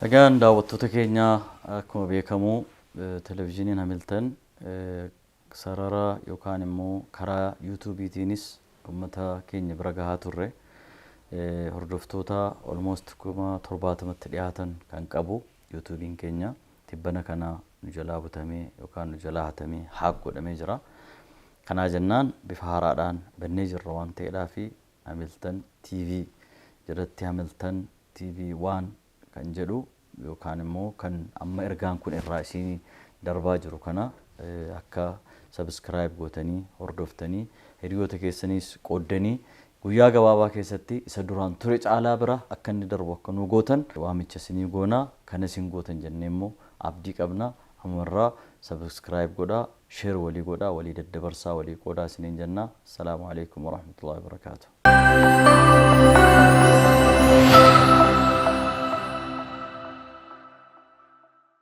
Egaan daawwattoota keenya, akkuma beekamu televizyiiniin Hamiltan sarara yookaan immoo karaa yuutuubiitiinis uummata keenya bira gahaa turre. Hordoftoota almost 70,000tti dhiyaatan kan qabu yuutuubiin keenya tibbana kana nu jalaa butamee yookaan nu jalaa hatamee hack godhamee jira. Kanaa jennaan bifa haaraadhaan bannee jirra waan ta'eedhaa fi Hamiltan TV jalatti Hamiltan TV waan kan jedhu yookaan immoo kan amma ergaan kun irraa isinii darbaa jiru kana akka subscribe gootanii hordoftanii, hiriyoota keessaniis qooddanii, guyyaa gabaabaa keessatti isa duraan ture caalaa bira akka inni darbu akka nu gootan waamicha isinii goonaa. Kana isin gootan jennee immoo abdii qabna. Ammarraa subscribe godhaa, share walii godhaa, walii daddabarsaa, walii qoodaa isiniin jenna. Assalaamu alaikum warahmatullahi wabarakaatu.